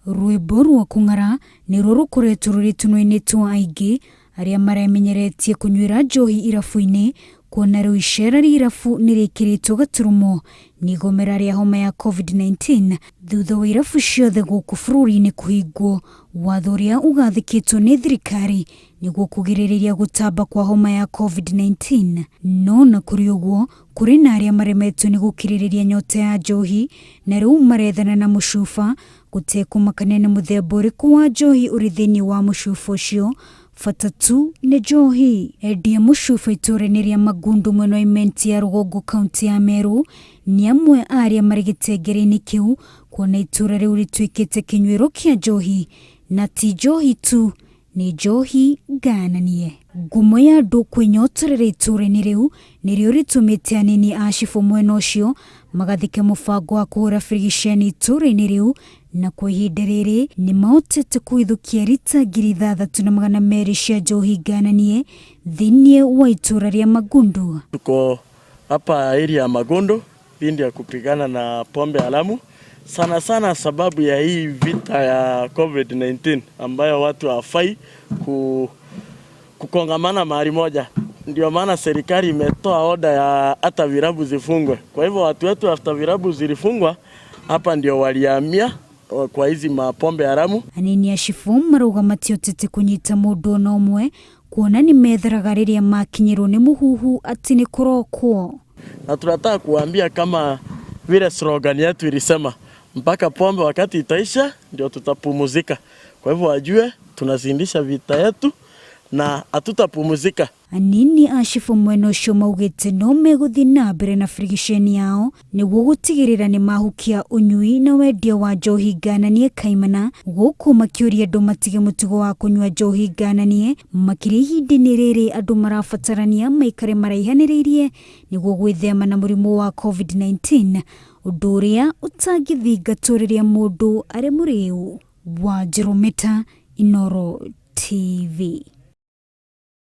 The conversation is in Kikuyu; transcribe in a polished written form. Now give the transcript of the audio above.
Rwĩmbo rwa kũng'ara nĩruo rũkoretwo rũrĩ tũnua-inĩ twa aingĩ arĩa maremenyeretie kũnyuĩra njohi irabu-inĩ kuona rĩu icera rĩa irabu nĩrĩkĩrĩtwo gaturumo nĩ igomera rĩa homa ya Covid-19 thutha wa irabu ciothe gũkũ bũrũri-inĩ kũhingwo, watho ũrĩa ũgathĩkĩtwo nĩ thirikari nĩguo kũgirĩrĩria gũtamba kwa homa ya Covid-19. No na kũrĩ ũguo, kũrĩ na arĩa maremetwo nĩ gũkirĩrĩria nyota ya njohi na rĩu marethana na mũcuba gũtekũmakania nĩ mũthemba ũrĩkũ wa njohi ũrĩ thĩinĩ wa mũcuba ũcio, bata tu nĩ njohi. Endia mũcuba itũũra-inĩ rĩa Magundu mwena wa Imenti ya rũgongo kaunti ya Meru nĩ amwe a arĩa marĩ gĩtengere-inĩ kĩu kuona itũũra rĩu rĩtuĩkĩte kĩnyuĩro kĩa njohi na ti njohi tu nĩ njohi ngayananie. Ngumo ya andũ kwĩnyotorera itũũra-inĩ rĩu nĩrĩo rĩtũmĩte anini a cibũ mwena ũcio magathĩke mũbango wa kũhũra birigiceni itũũra-inĩ rĩu na kwa ihinda rĩrĩ nĩ mahotete kũhithũkia rita 6200 cia njohi ngayananie thĩinĩ wa itũũra rĩa Magundu. Tuko hapa area ya Magundu pindi ya kupigana na pombe haramu sana sana sababu ya hii vita ya COVID-19 ambayo watu hawafai ku, kukongamana mahali moja. Ndio maana serikali imetoa oda ya hata vilabu zifungwe. Kwa hivyo watu wetu after vilabu zilifungwa, hapa ndio walihamia kwa hizi mapombe haramu. Anini a cibũ marauga matiotete kũnyita mũndũ ona ũmwe kuona nĩ metharaga rĩrĩa makinyĩrwo nĩ mũhuhu atĩ nĩ kũrokwo. Na tunataka kuambia kama vile slogan yetu ilisema, mpaka pombe wakati itaisha ndio tutapumuzika. Kwa hivyo wajue tunazindisha vita yetu na hatutapumuzika. Anini a cibũ mwena ũcio maugĩte no megũthiĩ na mbere na birigiceni yao nĩguo gũtigĩrĩra nĩ mahukia ũnyui na wendia wa njohi ngananie kaimana gũkũ makĩũria andũ matige mũtugo wa kũnyua njohi ngananie makĩria ihinda-inĩ rĩrĩ andũ marabatarania maikare maraihanĩrĩirie nĩguo gwĩthema na mũrimũ wa COVID-19 ũndũ ũrĩa ũtangĩthingatwo rĩrĩa mũndũ arĩ mũrĩu. Wanjirũ Mĩta, Inooro TV.